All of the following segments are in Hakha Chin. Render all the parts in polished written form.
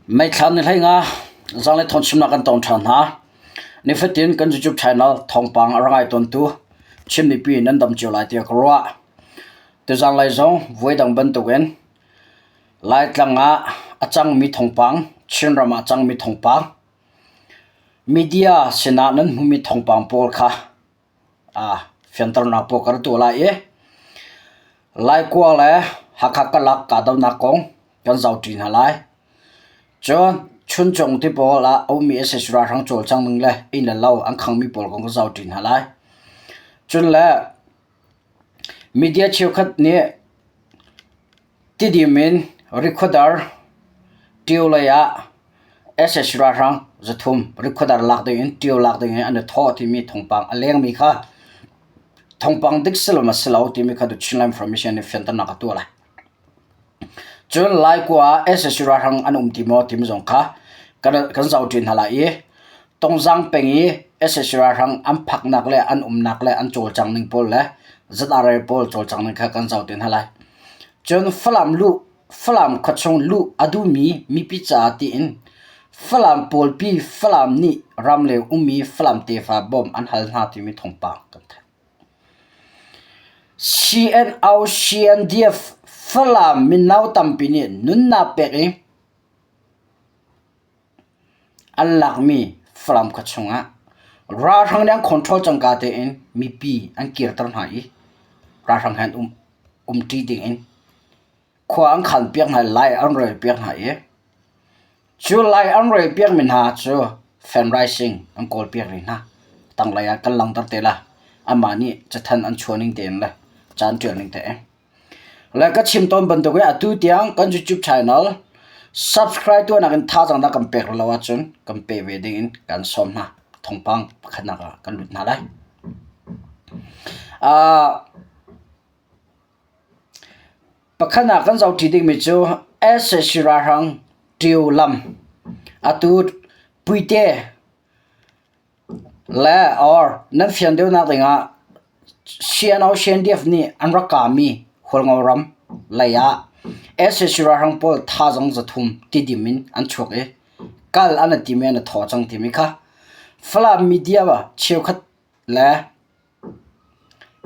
Meithla ni hlei nga zanglei thawngchimnak kan tong ṭhan hna. Nifatin kan YouTube channel thawngpang a ra ngai tawntu Chin mipi nan dam cio lai tiah ka ruah. Tuzanglei zong voidang bantukin Laitlang ah a cangmi thawngpang, Chinram ah a cangmi thawngpang, media sinah nan hmuhmi thawngpang pawl kha fianternak pawl ka rak tuah lai i Laikua le Hakha karlak kahdohnak kong kan zohṭi hna lai. Cun Chuncung ti pawl ah a ummi sac ralhrang cawlcang ning le inn le lo an khangmi pawl kong kan zohṭi hna lai. Cun le media cheukhat nih Tidim in Rikhuadar ṭio lei ah sac ralhrang 300 Rikhuadar lak dingin ṭio lak dingin an i thawh timi thawngpang a lengmi kha thawngpang dik si lo maw si lo timi kha The Chinland Information nih fianternak a tuah lai. Cun Laikua ah sac ralhrang an um ti maw timi zong kha kan zohṭi hna lai i Tongzang peng i sac ralhrang an phaknak le an umnak le an cawlcang ning pawl le ZRA pawl cawlcang ning kha kan zoh te hna lai. Cun Falam luh Falam khuachung luh a duhmi mipi caah tiin Falam pawlpi Falam nih ramleng ummi Falam tefa bawmh an hal hna timi thawngpang kan theih. CNO CNDF Falam mino tampi nih nunnak pek i An lakmi Falam khua chungah ralhrang nih an control cangka tein mipi an kirter hna i ralhrang he an umṭi dingin khua an khanpiak hna i lai an relpiak hna i cu lai an relpiakmi hna cu fundraising an kawlpiak rih hna. Tanglei ah kan langhter te lai. Amah nih cathanh an chuah ning tein le ca an ṭial ning tein. Le ka chim tawn bantuk in atu tiang kan YouTube channel subscribe tuahnak in thazaang dah kan pek lo ahcun kan pe ve ding in kan sawm hna. Thawngpang pakhatnak ah kan lut hna lai. Uh, pakhatnak kan zohṭi dingmi cu SAC ralhrang ṭio lam atu puite Le or nan fian deuhnak dingah CNO CNDF nih an rak kahmi Hualngo ram lei ah sac ralhrang pawl thazaang 300 tidim in an chuak i kal an i tim i an i thaw cang timi kha Falam media cheukhat le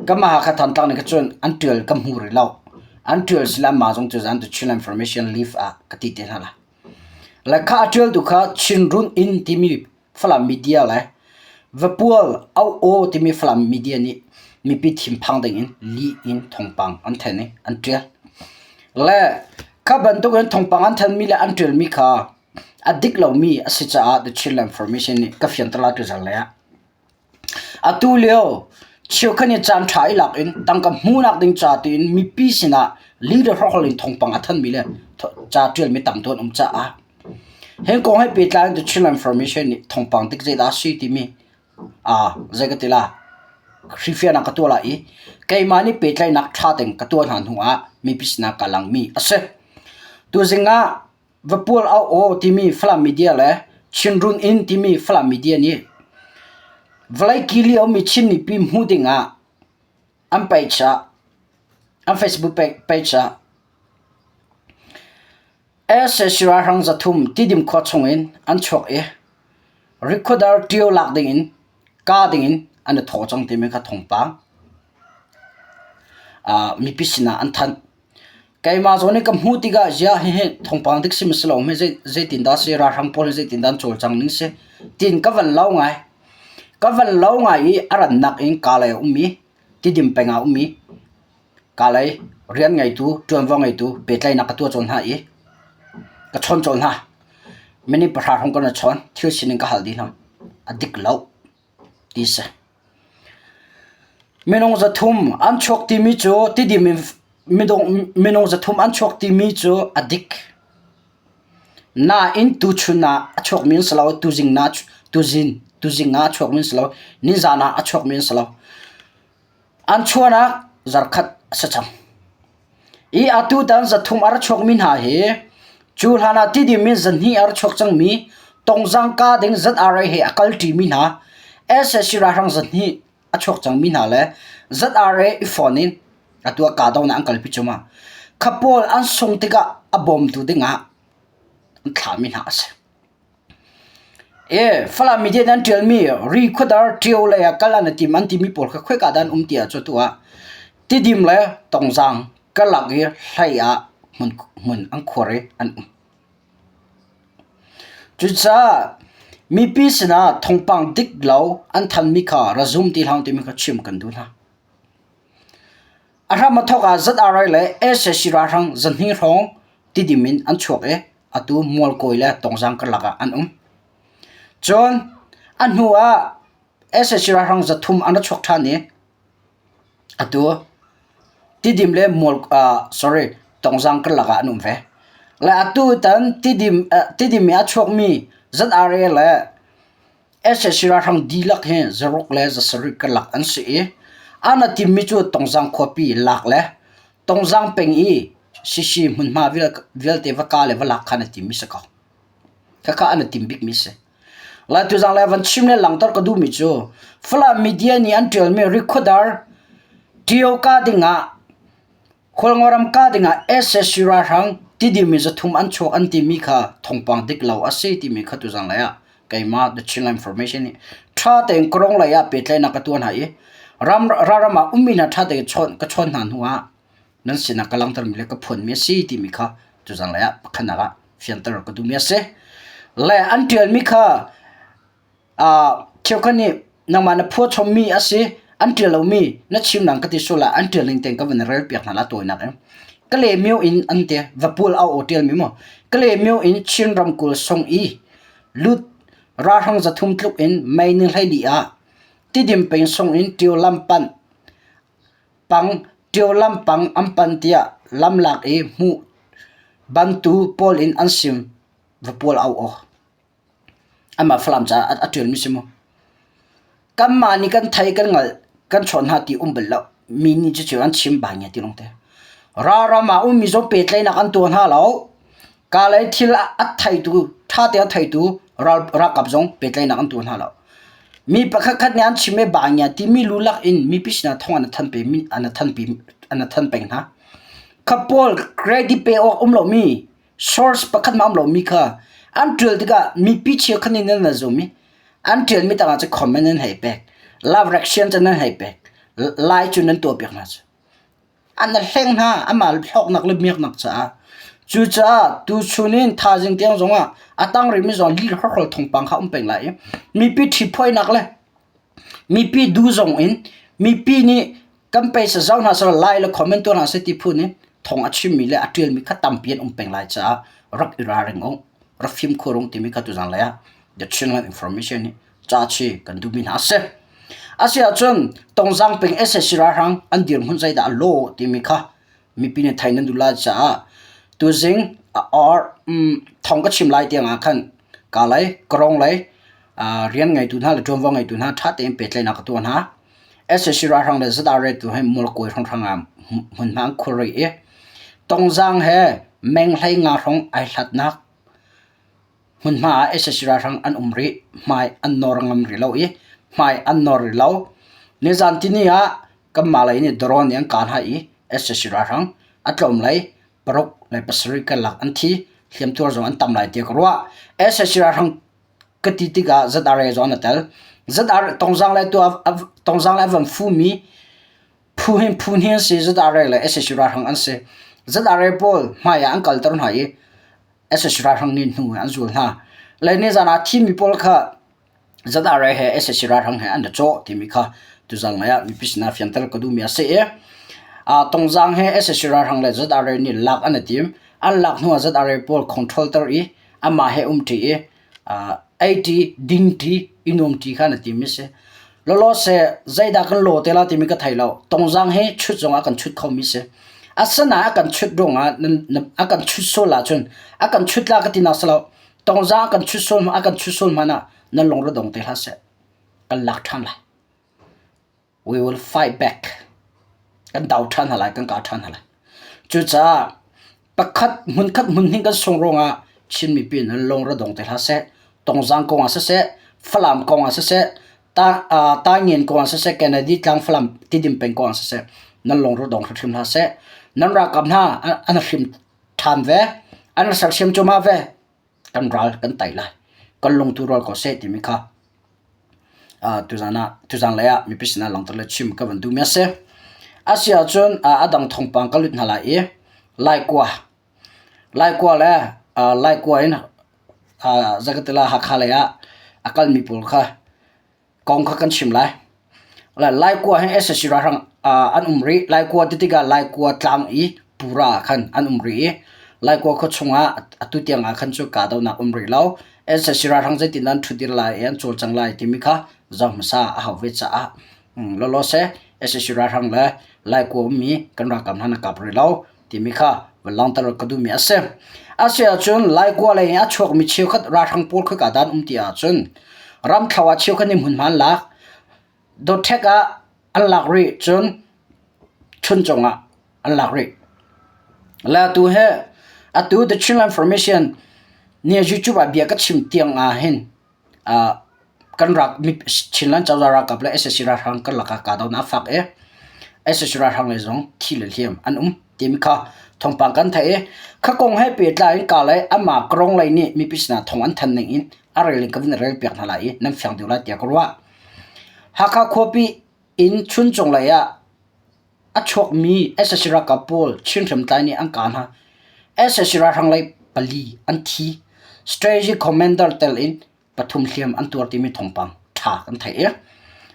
Kanmah Hakha Thantlang nih kha cun an ṭial ka hmu rih lo. An ṭial sile anmah zong cu zan tu Chin Information Leaf ah ka ti te hna lai. Le kha a ṭialtu kha Chinrun Inn timi Falam media le Vapual Au-aw timi Falam media nih mipi thinphang dingin lih in thawngpang an then i an ṭial. Le kha bantukin thawngpang an thenmi le an ṭialmi kha a dik lomi a si caah The Chinland Information nih ka fianter lai tuzarh lei ah. Atu lio cheukhat nih caanṭha i lak in tangka hmuhnak ding ca tiin mipi sinah leader hrawkhrol in thawngpang a thanmi le ca ṭialmi tam tuk an um caah hi kong he pehtlai in The Chinland Information nih thawngpang dik zeidah a si timi zei ka ti la hrifiahnak ka tuah lai i keimah nih pehtlaihnak ṭha tein ka tuah hna hnu ah mipi sinah ka langmi a si. Tuzing ah Vapual au aw timi Falam media le Chinrun Inn timi Falam media nih vawlei kili a ummi Chin mipi hmuh dingah an page ah an Facebook page ah sac ralhrang 300 Tidim khua chungin an chuak i Rikhuadar ṭio lak dingin ka dingin an i thawh cang timi kha thawngpang mipi sinah an thanh. Keimah zawn i ka hmuh tikah ziah hihi thawngpang dik si maw si lo hme zeitindah si ralhrang pawl hi zeitindah an cawlcang ning si tiin ka van lau ngai. Ka van lau ngai i a rannak in Kalay a um i Tidim peng ah a um i Kalay rian ngeitu ṭuanvo ngeitu pehtlaihnak ka tuah cawn hna i ka chawn cawn hna. Minute pahra hrawng kan i chawn thil sining ka hal dih hna. A dik lo ti si. Minung 300 an chuak timi cu Tidim in minung 300 an chuak timi cu a dik. Nain tuchun ah a chuakmi an si lo, tuzing ah tuzing ah a chuakmi an si lo, nizan ah a chuakmi an si lo. An chuahnak zarkhat a si cang. I atutan 300 a ra chuakmi hna hi cu hlan ah Tidim in 200 a ra chuak cangmi Tongzang ka ding ZRA he a kalṭimi hna sac ralhrang 200 a chuak cangmi hna le ZRA i fon in atu ah kahdohnak an kalpi cuahmah. Kha pawl an sung tikah a bawmtu dingah. an thlahmi hna a si. E, Falam media nih an ṭialmi Ri khuadar Ṭio lei ah kal an i tim an timi pawl kha khoika dah an um ti ahcun atu ah Tidim le Tongzaang karlak i hlei ah hmun, hmun an khuar i an um. Cucaah mipi sinah thawngpang dik lo an thanmi kha ra zum ti hlah timi kha chim kan duh hna. A hram a thawk ah ZRA le sac ralhrang zahnih hrawng Tidim in an chuak i atu Mualkawi le Tongzaang karlak ah an um. Cun a hnu ah sac ralhrang 300 an ra chuak ṭhan i atu Tidim le Mual sorry Tongzaang karlak ah an um ve. Le atu tan Tidim Tidim i a chuakmi ZRA le Sac ralhrang dihlak hi zaruk le zasarih karlak an si i an a timmi cu Tongzang khuapi lak le Tongzang peng i Sisi hmunhma vialte va ka le va lak kha an i timmi si ko. Khakha an i tim bikmi si. Lai tuzang le van chim le langhter ka duhmi cu Falam media nih an ṭialmi Rikhuadar ṭio ka dingah Khualngoram kah dingah sac ralhrang Tidim in 300 an chuak an timi kha thawngpang dik lo a si timi kha tuzan lei ah keimah The Chinland Information nih ṭha tein Karong lei ah pehtlaihnak ka tuah hna i ram ralram ah ummi hna ṭha tein chawn ka chawn hna hnu ah nan sinah ka langhtermi le ka phuanmi a si timi kha tuzan lei ah pakhatnak ah fianter ka duhmi a si. Le an ṭialmi kha Cheukhat nih nangmah na phuahchommi a si, an ṭial lomi na chim nang ka ti sual ah an ṭial ning tein ka van rel piak hna la tawinak in. Kale myo in an ti, vapul au aw ṭialmi maw? Kale myo in Chin ramkulh sung i lut ralhrang 300 tluk in mei ni 14 ah Tidim peng sung in Ṭio lam panh pang Ṭio lam pang an pan tiah lamlak i hmuh bantu pawl in an sim vapual au aw. Amah Falam caah a ṭialmi si mu. Kanmah nih kan thei kan ngalh kan chawn hna ti um bal lo. Mi nih cucu an chim bang ti lawngte. Ralram ah ummi zong pehtlaihnak an tuah hna lo. Kalay thil a theitu, ṭha te a theitu ral, ralkap zong pehtlaihnak an tuah hna lo. Mi pakhat khat nih an chim i bang timi lu lak in mipi sinah thawng an than pe an than pi an than peng hna. Kha pawl credit pe awk um lomi source pakhat ma um lomi kha an ṭial tikah mipi cheukhat nih nan zum i an ṭialmi tangah cu comment nan hei pek love reaction cu nan hei pek lai cu nan tuahpiak hna cu an hleng hna amah hlawknak le miaknak caah cucaah tuchun in thaizing tiang zongah a tang rihmi zong lih hrokhrawl thawngpang kha um peng lai i mipi ṭhiphoinak le mipi duh zong in mipi nih kan peisa zau hna seh lai le comment tuah hna seh ti phun in thawng a chimmi le a ṭialmi kha tampi an um peng lai caah rak i ralring u rak fimkhur u timi kha tuzan lei ah The Chinland Information nih ca chi kan duhmi hna a si. A si ahcun Tongzang peng sac ralhrang an dirhmun zeidah a lawh timi kha mipi nih thei nan duh lai caah tuzing or thawng ka chim lai tiang ah khan ka lei Karong lei rian ngeitu hna le ṭuanvo ngeitu hna ṭha tein pehtlaihnak ka tuah hna. Sac ralhrang le ZRA tu hi Mualkawi hrawnghrang ah hmunhma an khur rih i Tongzaang he meng 15 hrawng ai hlatnak hmunhma ah sac ralhrang an um rih. Hmai an nawr ngam rih lo i hmai an nawr rih lo. Nizan tini ah kanmah lei nih drone nih an kah hna i sac ralhrang a tlawm lei paruk le pasarih karlak an thi. Hliamtuar zong an tam lai tiah ka ruah. Sac ralhrang ka ti tikah ZRA zong a tel. ZRA Tongzang le tu Tongzang le a van fumi phu hin phu hnih an si ZRA le sac ralhrang an si. ZRA pawl hmai ah an kalter hna i sac ralhrang nih hnu an zul hna. Le nizan ah thimi pawl kha ZRA he sac ralhrang he an i cawh timi kha tuzan lei ah mipi sinah fianter ka duhmi a si i Tongzang he sac ralhrang le ZRA nih lak an i tim. An lak hnu ah ZRA pawl control ter i amah he umṭi i eiṭi, dingṭi, i nuamṭi kha na timi si. Lawlaw seh zeidah kan law te la timi ka thei lo. Tongzang hi chut zongah kan chut khomi si. Asinain a kan chut ruangah a kan chut sual ahcun a kan chut la ka ti nak si lo. Tongzang a kan chut sual a kan chut sual hmanh ah nan lungre dong te hlah seh. Kan lak ṭhan lai. We will fight back. Kan do ṭhan hna lai, kan kah ṭhan hna lai. Cucaah pakhat hmunkhat hmunhnih kan sung ruangah Chin mipi nan lung ra dong te hlah seh. Tongzang kong ah siseh, Falam kong ah siseh, ta Taingen kong ah siseh, Kennedy tlang Falam Tidim peng kong ah siseh, nan lung ra dong hrimhrim hlah seh. Nan ralkap hna an hrim ṭhan ve, an sersiam cuahmah ve. Kan ral kan tai lai. Kan lungtu rual ko seh timi kha tuzan ah tuzan lei ah mipi sinah langhter le chim ka van duhmi a si. A si ahcun a dang thawngpang ka lut hna lai i Laikua Laikua le Laikua in Zakatila Hakha lei ah a kalmi pawl kha kong kha kan chim lai. Laikua hi sac ralhrang an um rih. Laikua ti tikah Laikua tlang i pura ah khan an um rih i Laikua khua chungah atu tiang ah khan cu kahdohnak um rih lo. Sac ralhrang zeitin an ṭhutdir lai i an cawlcang lai timi kha zoh hmasa a hau ve caah lawlaw seh sac ralhrang le Laikua ummi kan ralkap hna na kap rih lo. timi kha van langhter ka duhmi a si. A si ahcun Laikua lei in a chuakmi cheukhat ralhrang pawl khoika dah an um ti ahcun ramthlo ah cheukhat nih hmunhma an lak. Dawtthek ah an lak rih cun Chuncung ah an lak rih. Le atu hi atu The Chinland Formation nih YouTube ah bia ka chim tiang ah hin Kan rak Chinland cozah ralkap le sac ralhrang karlak ah kahdohnak a fak i sac ralhrang lei zong thi le hliam an um timi kha thawngpang kan theih i kha kong he pehtlai in ka lei amah Karong lei nih mipi sinah thawng an thanh ning in a rel in ka vun rel piak hna lai i nan fiang deuh lai tiah ka ruah. Hakha khuapi in Chuncung lei ah a chuakmi sac ralkap pawl Chin hriamtlai nih an kah hna. Sac ralhrang lei pali an thi. Strategy Commander tel in pathum hliam an tuar timi thawngpang ṭha kan theih i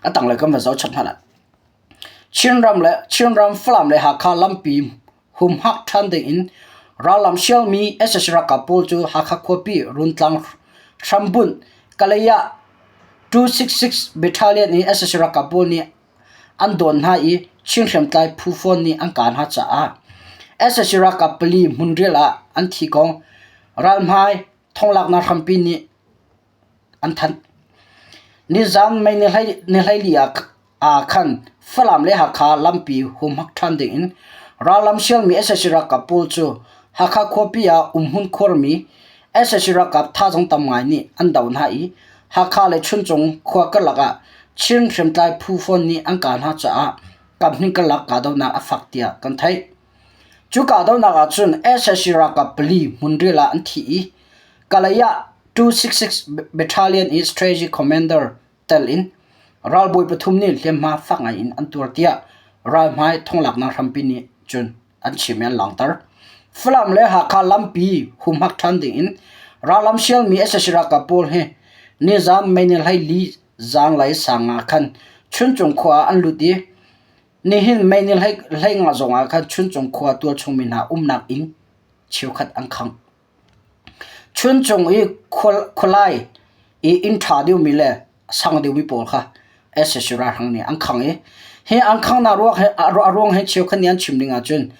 a tanglei kan va zoh chap hna lai. Chinram le Chinram Falam le Hakha lampi humhak ṭhan ding in rallam sialmi sac ralkap pawl cu Hakha khuapi Runtlang hrambunh Kalay ah 266 Battalion i sac ralkap pawl nih an dawn hna i Chin hriamtlai phu fawn nih an kah hna caah sac ralkap pali hmunrial ah an thi kong ralhmai thonglaknak hrampi nih an thanh. Nizan May ni 14 ah khan Falam le Hakha lampi humhak ṭhan dingin rallam sialmi sac ralkap pawl cu Hakha khuapi ah umhmun khuarmi sac ralkap thazaang tam ngai nih an doh hna i Hakha le Chuncung khua karlak ah Chin hriamtlai phu fawn nih an kah hna caah kaphnih karlak kahdohnak a fak tiah kan theih. Cu kahdohnak ah cun sac ralkap pali hmunrial ah an thi i Kalay ah 266 Battalion i Strategy Commander tel in ralbawi pathum nih hliamhma fak ngai in an tuar tiah ralhmai thonglaknak hrampi nih cun an chim i an langhter. Falam le Hakha lampi humhak ṭhan ding in rallam sialmi sac ralkap pawl hi nizan May ni 14 zaanglei sang ah khan Chuncung khua ah an lut i Nihin May ni 15 zongah khan Chuncung khua tualchung mi hna umnak inn cheukhat an khangh. Chuncung i khualai i inn ṭha deuhmi le sang deuhmi pawl kha sac ralhrang nih an khangh i hi an khanghnak a ruang hi cheukhat nih an chim ning ahcun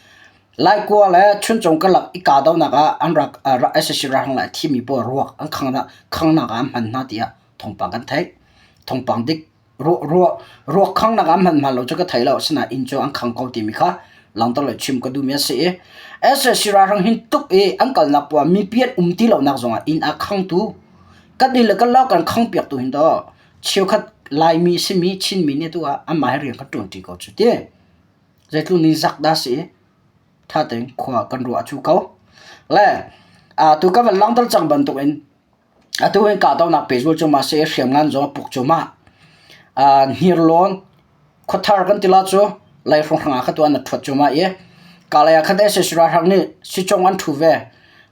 Laikua le Chuncung karlak i kahdohnak ah an rak sac ralhrang le a thimi pawl ruak an khanghnak ah an hman hna tiah thawngpang kan theih. Thawngpang dik Ruak khangnak ah hman hman lo cu ka thei lo. Asinain inn cu an khang ko timi kha langhter le chim ka duhmi a si i sac ralhrang hin tuk i an kalnak poah mipi an um ti lonak zongah inn a khangtu kan inn le kan lo kan khangpiaktu hin daw cheukhat Laimi simi Chinmi nih tu ah anmah he rian kan ṭuanṭi ko cu ti. Zeitluk ni zak dah si i ṭha tein khua kan ruah cu ko. Le atu ka van langhter cang bantukin Atu hin kahdohnak pehzul cu mah si i hriamngan zong a puk cu mah. Hniarlawn khuathar kan ti la cu lei hrawnghrang ah kha tu an ṭhuat cu mah i kalay ah khan sac ralhrang nih sicong an ṭhu ve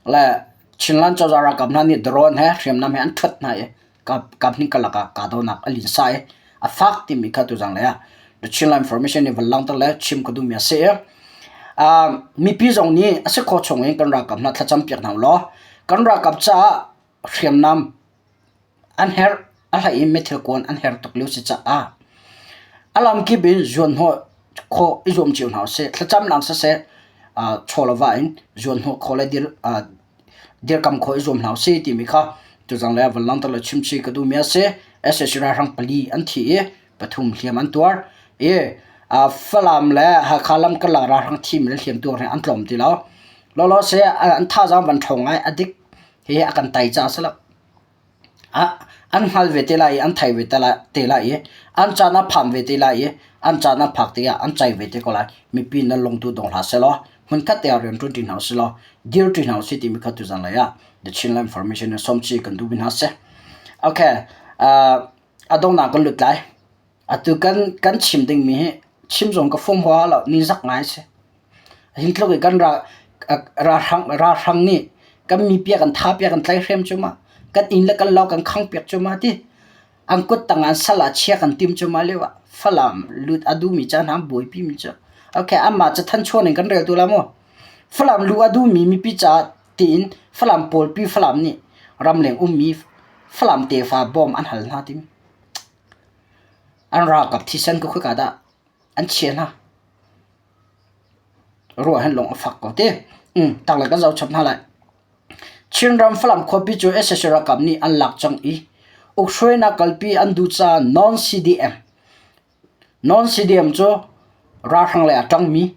le Chinland cozah ralkap hna nih drone he hriamnam he an ṭhuat hna i kaphnih karlak ah kahdohnak a linsa i a fak timi kha tuzang lei ah The Chinland Information nih van langhter le chim ka duhmi a si i mipi zong nih a si khawh chung in kan ralkap hna thlacam piak hna ulaw kan ralkap caah hriamnam an herh a hlei in meithal kuan an herh tuk lio si caah a lamkip in zuanhnawh khawh i zuam cio hna usih. Thlacamnak siseh chaw le va in zuanhnawh khawh le dir dirkam khawh i zuam hna usih timi kha tuzang le van langhter le chimchih ka duhmi a si. sac ralhrang pali an thi i pathum hliam an tuar i Falam le Hakha lam karlak ralhrang thimi le hliam tuar hi an tlawm ti lo. Lawlaw se an thazaang van ṭhawng ngai a dik hi a kan tai caah a si lo. An hngal ve te lai i an thei ve te lai i an caan a phan ve te lai i an caan a phak tikah an cai ve te ko lai. Mipi nan lungtu dong hlah sehlaw hmunkhat te ah rian ṭuan ṭi hna usih law dir ṭi hna usih timi kha tuzan lei ah The Chinland Information in sawmci kan duh mi hna si. Okay, uh, a donghnak kan lut lai. Atu kan kan chim dingmi hi chim zong ka fum hua lo ni zak ngai si. Hin tluk i kan ra ralhrang ralhrang nih kan mi piak kan tha piak kan tlaihrem cu ma kan inn le kan lo kan khang piak cu ma ti an kut tang an sal ah chia kan tim cu ma lio ah Falam lut a duhmi ca hna an buaipi mi cu okay anmah cu thanchuan in kan rel tu la mu Falam lu a duhmi mipi caah tiin Falam pawlpi Falam nih ramleng ummi Falam tefa bawm an hal hna timi an ralkap thisen ka khoika dah an chia hna Ruah hin lung a fak ko ti. Tanglei kan zoh chap hna lai. Chinram Falam khuapi cu sac ralkap nih an lak cang i ukhruainak kalpi an duh caah non-CDM non-CDM cu ralhrang lei ah ṭangmi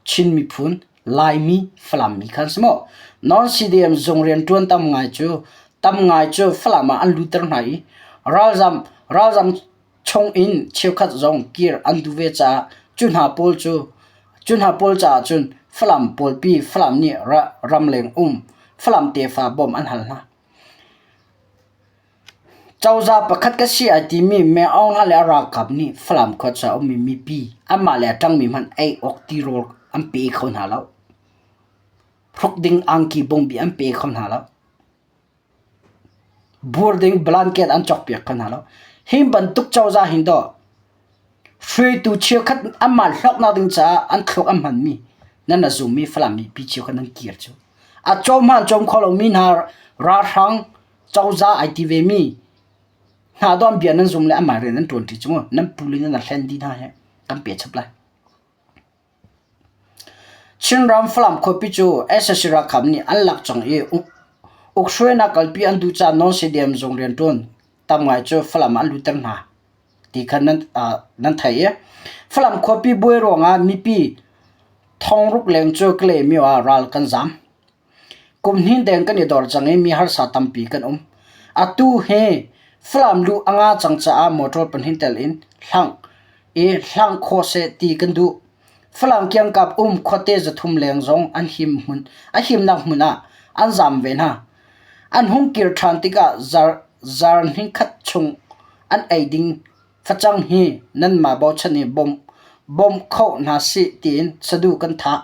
Chin miphun Laimi Falam mi kha an si maw? Non-CDM zung rianṭuan tam ngai cu tam ngai cu Falam ah an lutter hna i ralzam ralzam chungin cheukhat zong kir an duh ve caah cu hna pawl cu cu hna pawl caah cun Falam pawlpi Falam nih ramleng um Falam tefa bawmh an hal hna. Cozah pakhat ka si ai timi Meng Aung Hla le a ralkap nih Falam khua ca ummi mipi anmah le a ṭangmi hmanh ei awk tirawl an pe kho hna lo. Hruk ding angki bungbi an pe kho hna lo. Bur ding blanket an cawkpiak kho hna lo. Hi bantuk cozah hin dawh hruaitu cheukhat anmah hlawknak ding caah an thluak an hmanmi nan a zummi Falam mipi cheukhat nan kir cu. A cawm hmanh cawm kho lomi hna ralhrang cozah ai ti vemi hna dawh an bia nan zum le anmah rian nan ṭuanṭi cu mu nan pu le nan hlen dih hna hi kan pe chap lai. Chinram Falam khuapi cu sac ralkap nih an lak cang i ukhruainak kalpi an duh caah non-CDM zung rianṭuan tam ngai cu Falam ah an lutter hna ti kha nan theih i Falam khuapi buai ruangah mipi thongruk leng cu Kalaymyo ah ral kan zaam. Kum hnih deng kan i dor cang i mi harsa tampi kan um. Atu hi Falam luh a nga cang caah motor pahnih tel in hlangh i hlangh khawh seh ti kan duh. Falam kiangkap um khuate 300 leng zong an him hmun a himnak hmun ah an zaam ve hna. An hung kir ṭhan tikah zar zar hnihkhat chung an ei ding facang hi nanmah bochan i bawmh bawmh kho hna sih tiin saduh kan thah.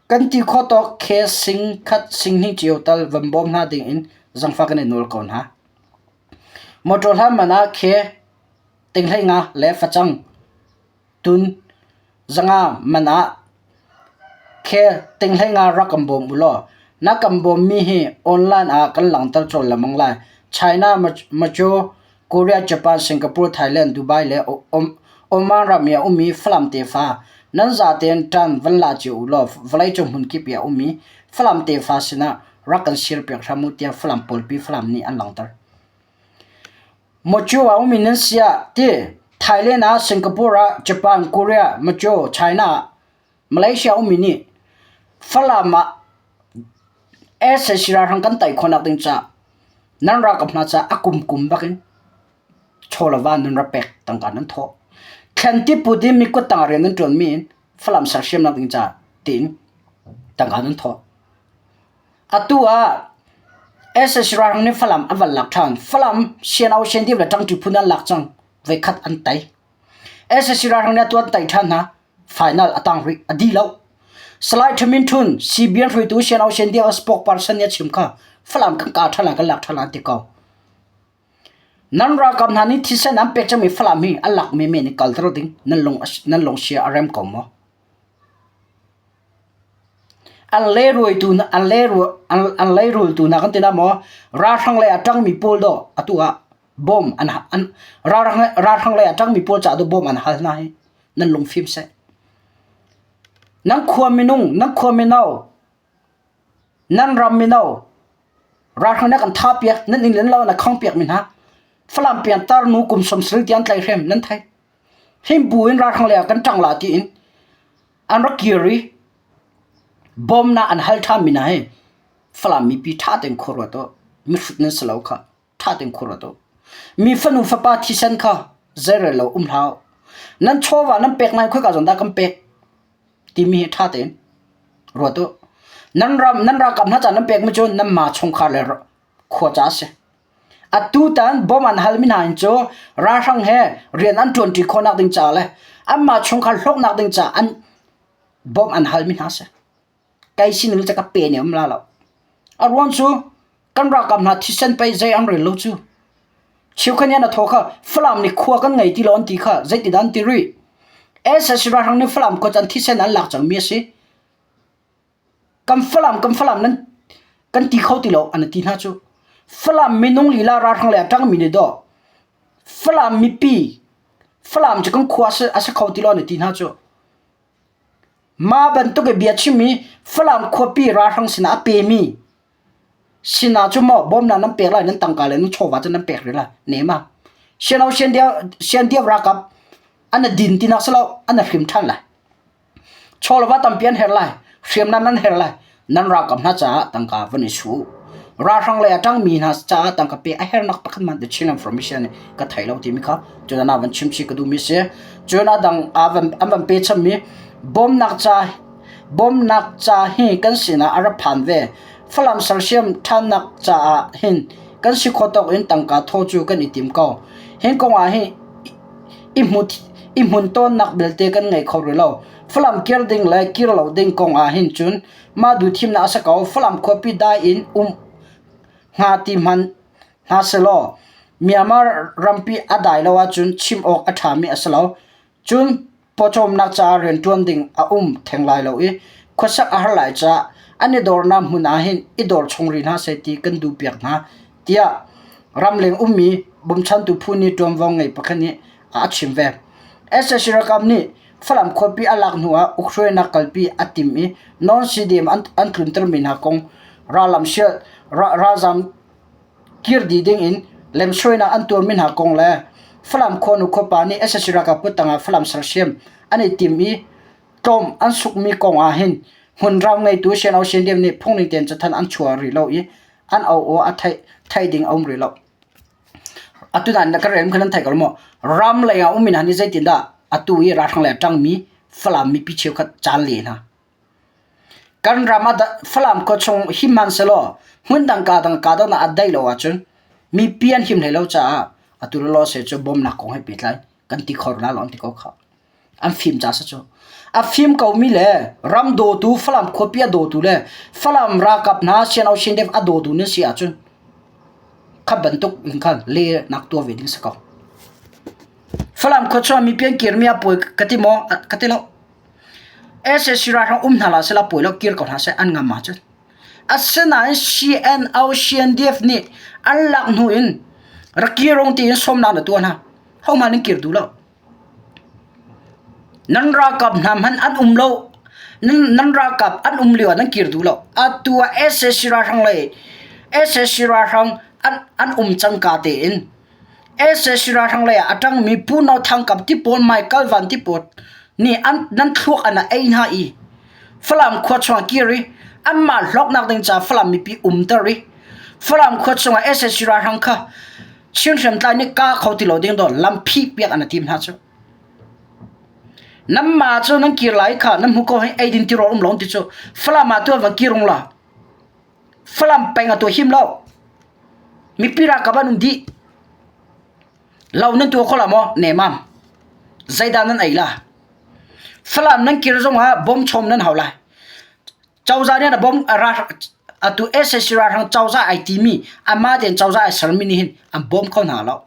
Kan ti khawh tawk khe sing khat sing hnih cio tal van bawm hna ding in zangfah kan i nawl ko hna. Motor hlan man ah khe tinghlei nga le facang tun zanga man ah khe tinghlei nga rak kan bawm u law na kan bawmmi hi online ah kan langhter cawl lengmang lai. China, Macaw, Korea, Japan, Singapore, Thailand, Dubai le Oman ram i a ummi Falam tefa nan zatein ṭan van la cio u law vawleicung hmunkip i a ummi Falam tefa sinah rak kan sirpiak hram u tiah Falam pawlpi Falam nih an langhter. Macu a ummi nan si ah ti Thailand ah, Singapore ah, Japan, Korea, Macu, China ah, Malaysia ummi nih Falam ah sac ralhrang kan tei khawhnak ding caah nan ralkap hna caah a kumkum bak in chaw le va nan rak pek tangka nan thawh. Thlen tiput in mi kuttang ah rian nan ṭuanmi in Falam sersiamnak ding caah tiin tangka nan thawh. Atu ah sac ralhrang nih Falam an van lak ṭhan. Falam CNO CNDF le ṭangṭi phun an lak cang. Voikhat an tei. Sac ralhrang nih atu an tei ṭhan hna. Final a tang rih. A dih lo. Salai Thamin Htun, CBN hruaitu CNO CNDF spokesperson nih a chim kha Falam kan kah ṭhan lai, kan lak ṭhan lai an ti ko. Nan ralkap hna nih thisen an pek cangmi Falam hi a lak menmen in kalter ding nan lung nan lungsia a rem ko maw? An leruaitu an leru an leirultu hna kan ti na maw? Ralhrang lei a ṭangmi pawl dawh atu ah bom an an ralhrang ralhrang lei a ṭangmi pawl caah dawh bom an hal hna hi nan lungfim seh. Nan khua minung, nan khua mino, nan ram mino, ralhrang nih a kan thahpiak, nan inn le lo na khangpiak mi hna, Falam piang tarnu kum 70 tiang tlaihrem nan thei. Him bu in ralhrang lei ah kan ṭang la tiin an rak kir i bawmnak an hal ṭhan mi hna hi Falam mipi ṭha tein khua ruat u. Mihrut nan si lo kha. Ṭha tein khua ruat u. Mi fanu fapa thisen kha zeirel lo um hlah u. Nan chawva nan pek lai khoika zawn dah kan pek timi hi ṭha tein ruat u. Nan ram nan ralkap hna ca nan pekmi cu nanmah chungkhar le khua ca a si. Atutan bawm an halmi hna hin cu ralhrang he rian an ṭuanṭi khawhnak ding ca le anmah chungkhar hlawknak ding ca an bawmh an halmi hna a si. Kei sining cu ka pe ne um la lo. A ruang cu kan ralkap hna thisen pei zei an rel lo cu. Cheukhat nih an thaw kha Falam nih khua kan ngei ti lo an ti kha zeitindah an ti rih. SSC ralhrang nih Falam khua cu an thisen an lak cangmi a si. Kan Falam kan Falam nan kan ti kho ti lo an ti hna cu. Falam minung lila ralhrang le a ṭangmi nih dawh Falam mipi Falam cu kan khua a si kho ti lo an ti hna cu. Mah bantuk i bia chimmi Falam khuapi ralhrang sinah a pemi sinah cu maw bawmnak nan pek lai nan tangka le nan chawva cu nan pek rih lai nema. Siano siandiau ralkap an a din tinak si lo an a hrim ṭhan lai. Chawlva tampi an herh lai, hriamnam nan herh lai. Nan ralkap hna caah tangka van i su. Ralhrang lei a ṭangmi hna caah tangka pek a herhnak pakhat hmanh The Chin Information nih ka thei lo timi kha cun a van chim chih ka duhmi si. Cun a dang an van pe chammi bawmnak ca bawmnak ca hi kan sinah a rak phan ve. Falam sersiam ṭhannak caah hin kan si khawh tawk in tangka thaw cu kan i tim ko. Hi kong ah hin i hmun tawnnak belte kan ngei kho rih lo. Falam kir ding le kir lo ding kong ah hin cun mah duhthimnak a si ko. Falam khuapi dai in um hnga ti hmanh hna selaw Myanmar rampi a dai lo ahcun chim awk a ṭhami a si lo. Cun pawcawmnak caah rianṭuan ding a um theng lai lo i khuasak a har lai caah an i dornak hmun ah hin i dor chung rih hna seh ti kan duhpiak hna tiah ramleng ummi bawmchantu phu nih ṭuanvo ngei pakhat nih a chim ve. SAC ralkap nih Falam khuapi a lak hnu ah ukhruainak kalpi a tim i non-CDM an, an tluntermi hna kong rallam sial ralzam kir dih ding in lemsuainak an tuarmi hna kong le Falam khuanu khuapa nih SAC ralkap kuttang ah Falam sersiam an i tim i tlawm an sukmi kong ah hin hmunram ngeitu CNO CNDF nih phungning tein cathanh an chuah rih lo i an au aw a theih theih ding a um rih lo. Atu na na ka rel khan nan thei ko maw? Ram lei ah um in han i zeitindah atu i ralhrang lei a ṭangmi Falam mipi cheukhat caan le hna. Kan ram ah Falam khua chung him hmanhsehlaw hmundang kaa dang kaa dang ah a daih lo ahcun mipi an him hlei lo caah atu le lawse cu bawmnak kong he pehtlai kan ti kho la lo an ti ko khah. An fim ca si cu. A fim komi le ram dawtu Falam khuapi a dawtu le Falam ralkap hna CNO CNDF a dawtu nan si ahcun kha bantuk in khan le nak tuah ve ding si ko. Falam khua chung mipi an kirmi a pawi ka ti maw? Ka ti lo. SAC ralhrang um hna la seh la pawi lo kir ko hna seh an ngam ahcun. Asinain CNO CNDF nih an lak hnu in rak kirung tiin sawmnak na tuah hna. Hohmanh an kir duh lo. Nan ralkap hna hmanh an um lo. Nan, nan ralkap an um lio ah nan kir duh lo. Atu ah SAC ralhrang le SAC ralhrang an, an um cangka tein SAC ralhrang lei ah a ṭangmi Pu No Thang Kap ti pawl Michael Van ti pawl nih an, nan thluak an ei hna i Falam khua chungah kir i anmah hlawknak ding caah Falam mipi umter i Falam khua chungah SAC ralhrang kha Chin hriamtlai nih ka kho ti lo ding dawh lam phih piak an tim hna cu. Nan ma cu nan kir lai kha nan hmu ko hei eidin tirawl um lo ti cu Falam ah tuan van kirung la. Falam peng a tu him lo. Mipi ralkap an um dih. Lo nan tua kho la maw? Nemam. Zeidah nan ei la? Falam nan kir zong ah bom chom nan hau lai. Cozah nih a bom atu SAC ralhrang cozah ai timi amah tein cozah ai sermi nih hin an bawm kho hna lo.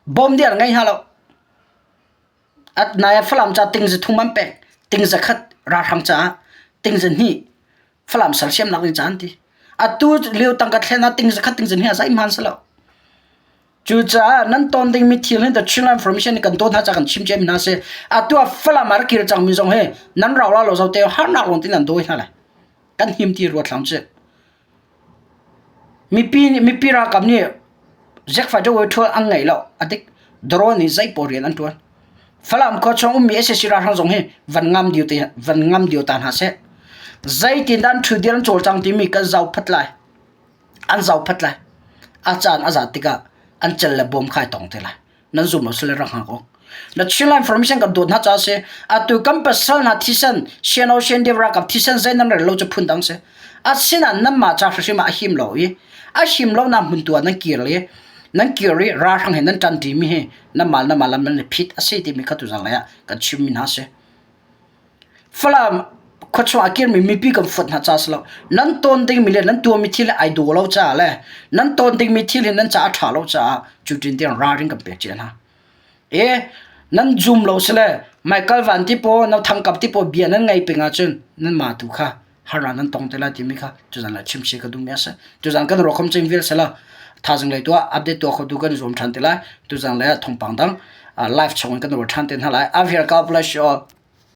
Bawm ding an ngei hna lo. At nai ah Falam ca ting za thum an pek, ting za khat ralhrang caah, ting za hnih Falam sersiamnak ding ca an ti. Atu lio tangka thlen ah ting za khat ting za hnih ah zeihmanh si lo. Cucaah nan ton dingmi thil hi the Chinland Information nih kan tawn hna ca kan chim ciami hna si. Atu ah Falam ah rak kir cangmi zong hi nan rau la lo zo te harnak lawng tin an dawi hna lai. Kan him ti ruat hlam ci. Mipi nih mipi ralkap nih Jack fighter way ṭhual an ngei lo. Adik drone nih zei pawl rian an ṭuan. Falam khua chung ummi SAC ralhrang zong hi van ngam dio te van ngam dio ta hna seh. Zeitin dah an ṭhu dir an cawlcang timi kan zau phat lai. An zohphat lai. A caan a zat tikah an cel le bawm kha ai tong te lai. Nan zum lo sile rak hngak u. Na Chinland Information kan dawt hna caah si. Atu kan pasal hna thisen CNO CNDF ralkap thisen zei nan rel lo cu phun dang si. Asinain nanmah ca hrimhrim ah a him lo i a him lo nak hmun tu ah nan kir i nan kir i ralhrang he nan ṭanṭi mi hi nanmah nanmah lam nan i phit a si timi kha tuzan lei ah kan chimmi hna si. Falam khuachung ah kirmi mipi kan fuat hna ca si lo. Nan tawn dingmi le nan tuahmi thil hi ai daw lo caah le nan tawn dingmi thil hi nan caah a ṭha lo caah cutin tiang ralring kan pek cia hna. E nan zum lo sile Michael Van ti paw no thangkap ti paw bia nan ngei peng ahcun nan mah tu kha harnak nan tong te lai timi kha tuzan la chim si ka duhmi a si. Tuzan kan ruakham cing vial sela thazing lei tuah update tuah kho tu kan zuam ṭhan te lai. Tuzan le thawngpang dang live chung in kan ruat ṭhan te hna lai. Avir God bless you all.